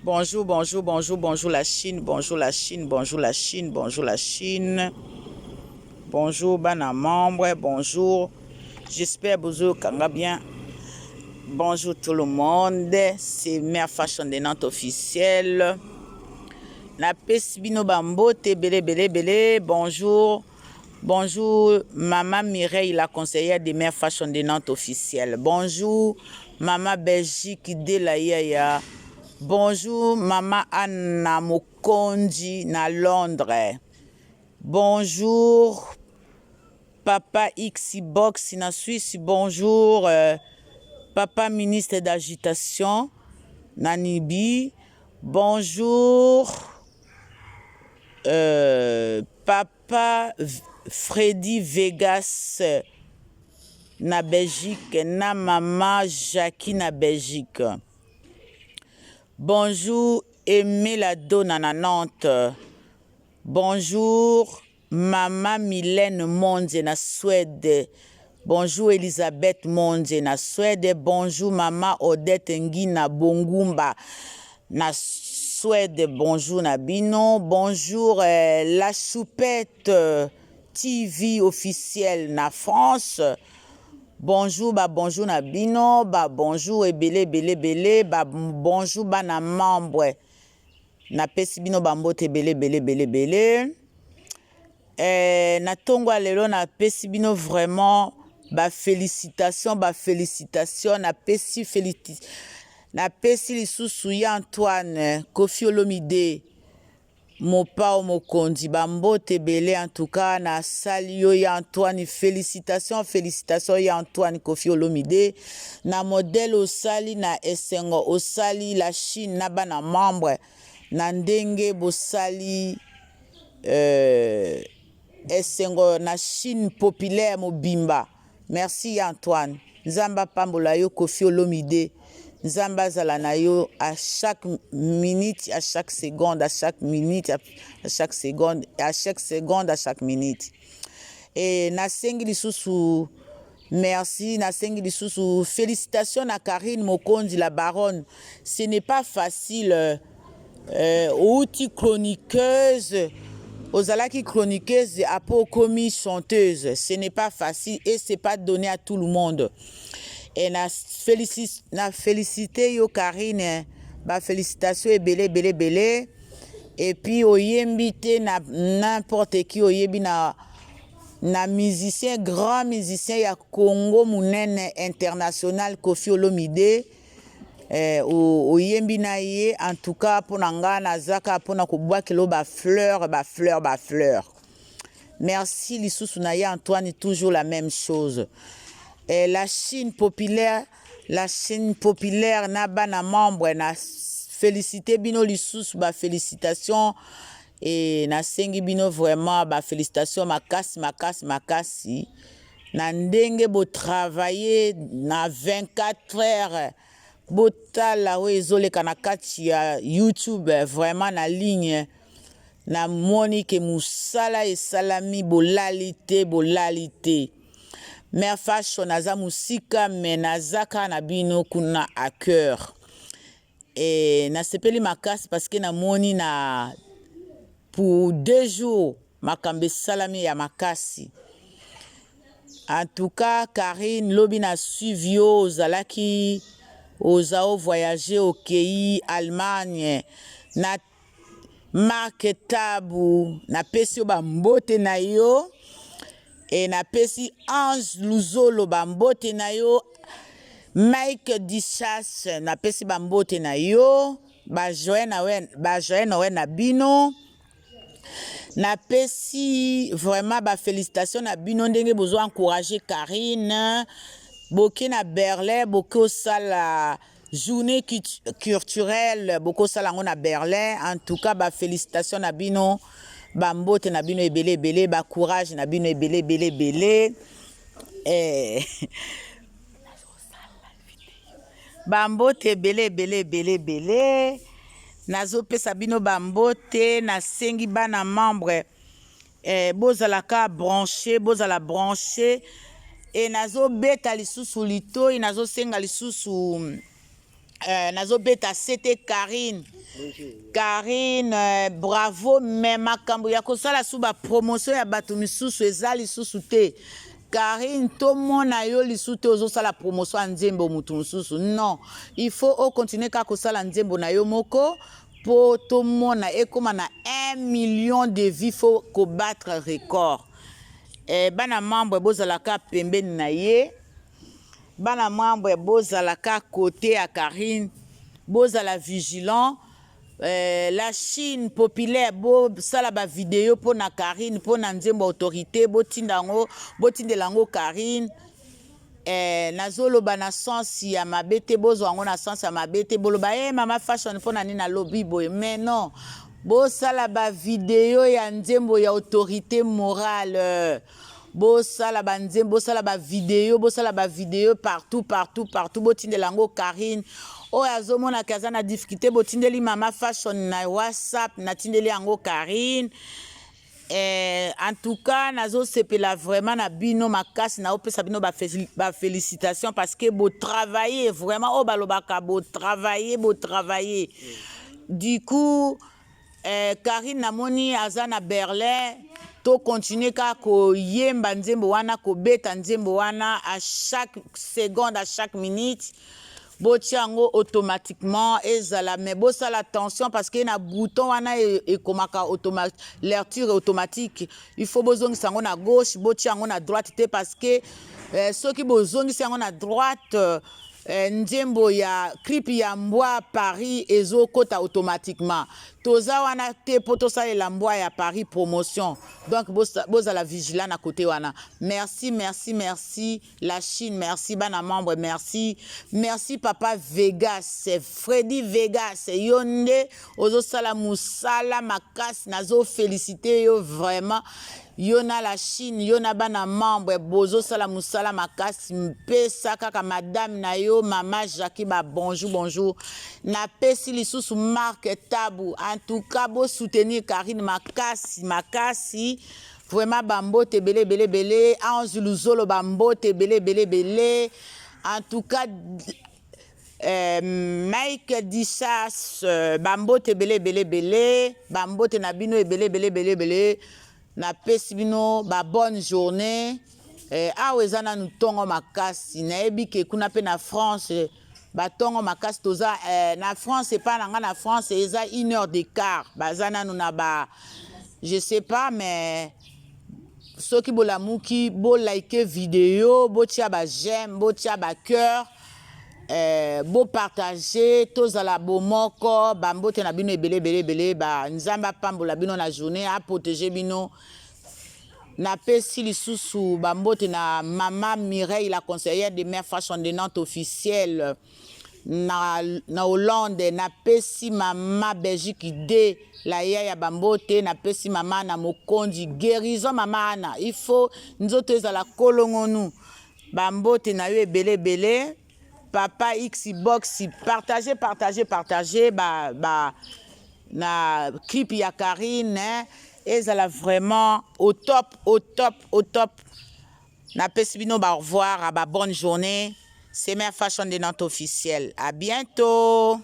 Bonjour, bonjour, bonjour, bonjour la Chine, bonjour la Chine, bonjour la Chine, bonjour la Chine. Bonjour bana membre, bonjour. J'espère bozokanga bien. Bonjour tout le monde, c'est Mère Fashion de Nantes officielle. Napesi bino bambote ebele ebele ebele. Bonjour. Bonjour Maman Mireille, la conseillère de Mère Fashion de Nantes officielle. Bonjour Maman Belgique de la Yaya. Bonjour Maman Anna Mokonji na Londres. Bonjour Papa Xbox na Suisse. Bonjour Papa ministre d'agitation na Nibi. Bonjour Papa Freddy Vegas na Belgique na Mama Jackie na Belgique. Bonjour Aimé la Donna na Nantes. Bonjour Mama Mylène Mondje na Suède. Bonjour Elisabeth Mondje na Suède. Bonjour Mama Odette Ngina Bongumba na Suède. Bonjour na bino. Bonjour La Choupette TV officielle na France. Bonjour ba bonjour na bino, ba bonjour ebele ebele ebele, ba bonjour bana membre. Napesi bino bambote ebele ebele ebele ebele. Na ntongo ya lelo napesi bino vraiment ba félicitation, ba félicitation. Napesi lisusu ya Antoine Koffi Olomide Mopao Mokonzi bambote ebele. En tout cas nasali yo ya Antoine félicitation, félicitation ya Antoine Koffi Olomide na modèle osali na esengo, osali la Chine na bana membre na ndenge bosali esengo na Chine populaire mobimba. Merci ya Antoine, Nzambe apambola yo. Koffi Olomide, Nzambe azala na yo à chaque minute, à chaque seconde, à chaque minute, à chaque seconde, à chaque seconde, à chaque minute. E nasengi lisusu merci, nasengi lisusu félicitation na Karine Mokonzi la baronne. Ce n'est pas facile, outi chroniqueuse, ozalaki chroniqueuse, après okomi chanteuse. Ce n'est pas facile et c'est pas donné à tout le monde. E na félicité yo Karine, bafélicitation ebele ebele ebele. Et puis oyembi te na n'importe qui, oyebi na musicien, grand musicien ya Congo monene international, Koffi Olomide. Oyembi na ye. En tout cas mpo na nga naza kaka mpona kobwakela bafleur, bafleur, bafleur. Merci lisusu na ye Antoine, toujours la même chose. La Chine populaire, la Chine populaire na bana membre, na félicité bino lisusu, bafélicitation. E nasengi bino vraiment bafélicitation makasi makasi makasi na ndenge botravaille na 24 heures. Botala oyo ezoleka na kati ya YouTube, vraiment na ligne namoni ke mosala esalami, bolali te, bolali te. Mare Fashion aza mosika, me naza kaka na bino kuna à cœur. E nasepeli makasi parce que namoni na pour 2 jours makambo esalami ya makasi. En tout cas Karine, lobi na suivi yo, ozalaki oza ovoyage, okei Allemagne na Mark Tabu. Napesi yo bambote na yo e napesi Ange Luzolo bambote na yo, Mike Dishas napesi bambote na yo, bajoye Noel na bino. Napesi vraiment bafélicitation na bino ndenge bozo encourage Karine. Boke na Berlin, boke osala journée culturelle, bokosala yango na Berlin. En tout cas bafélicitation na bino, bambote na bino ebele ebele, bacourage na bino ebele ebele ebele. Bambote ebele ebele ebele ebele nazopesa bino bambote. Nasengi bana membre bozalaka branché, bozala branché. E nazobeta lisusu litoi, nazosenga lisusu. Nazobeta sete Karine. Karine, bravo, mais makambo ya kosala su bapromotion ya bato misusu eza lisusu te. Karine, tomona yo lisusu te ozosala promotion ya nzembo motu mosusu. Non, il faut ocontinue kaka kosala nzembo na yo moko mpo tomona ekóma na 1 million de vues. Faut kobattre record. Bana membre, bozalaka pembeni na ye. Bana membre, bozalaka côté ya Karine, bozala vigilant. La Chine populaire, bosala bavideo mpo na Karine, mpo na nzembo Autorité. Botinda yango, botindela yango Karine. Nazoloba na sens ya mabe te, bozwa yango na sens ya mabe te. Boloba e mama Fashion, mpo na nini alobi boye? Mais non, bosala bavideo ya nzembo ya Autorité morale. Bosala banzembo, bosala bavideo, bosala bavideo partout, partout, partout. Botindela yango Karine. Oyo azomonaka aza na difficulté, botindeli mama Fashion na WhatsApp, natindeli yango Karine. En tout cas, nazosepela vraiment na bino makasi. Naopesa bino bafélicitation parce que botravaille vraiment. Oyo balobaka, botravaille, botravaille. Du coup, Karine, namoni aza na Berlin. Tokontinue kaka koyemba nzembo wana, kobeta nzembo wana à chaque seconde, à chaque minute. Botia yango automatiquement ezala, mais bosala attention parce que na bouton wana ekomaka lecture automatique. Il faut bozongisa yango na gauche, botia yango na droite te, parce que soki bozongisi yango na droite, nzembo ya clip ya Mbwa Paris ezokɔta automatiquement. Toza wana te mpo tosalela Mbwa ya Paris promotion. Donc bozala vigilant na côté wana. Merci, merci, merci la Chine, merci bana membre, merci, merci papa Vegas, Freddy Vegas. Yo nde ozosala mosala makasi, nazofélicite yo vraiment. Yo na la Chine, yo na bana membre, bozosala mosala makasi. Mpesa kaka madame na yo, mama Jacki, ba bonjour, bonjour. Napesi lisusu Mark Tabu. En tout cas, bosoutenir Karine makasi makasi vraiment. Bambote ebele ebele ebele. Ange Luzolo, bambote ebele ebele ebele. En tout cas, Mike Disas, bambote ebele ebele ebele. Bambote na bino ebele ebele ebele ebele. Napesi bino babonne journée. Awa eza nanu ntongo makasi. Nayebi ke kuna mpe na France batongo makasi. Toza na France, epai na ngai na France eza une heure d'écart. Baza nanu na ba, je sais pas, mais soki bolamuki, bolike video, botia baj'aime, botia bacœur, bopartage, tozala bomoko. Bambote na bino ebele ebele ebele. Ba Nzambe apambola bino na journée, aprotege bino. Napesi lisusu bambote na mama Mireille, la conseillère de Mère Fashion de Nantes officielle na Hollande. Napesi mama Belgique de la ya bambote. Napesi mama na mokonzi guérison, mama Ana, il faut nzoto ezala kolongonu. Bambote na yo ebele ebele. Papa Xbox, partage, partage, partage ba na clip ya Karine, hein, ezala vraiment au top, au top, au top. Napesi bino ba au revoir, ba bonne journée. C'est Mère Fashion de Nantes officiel. À bientôt.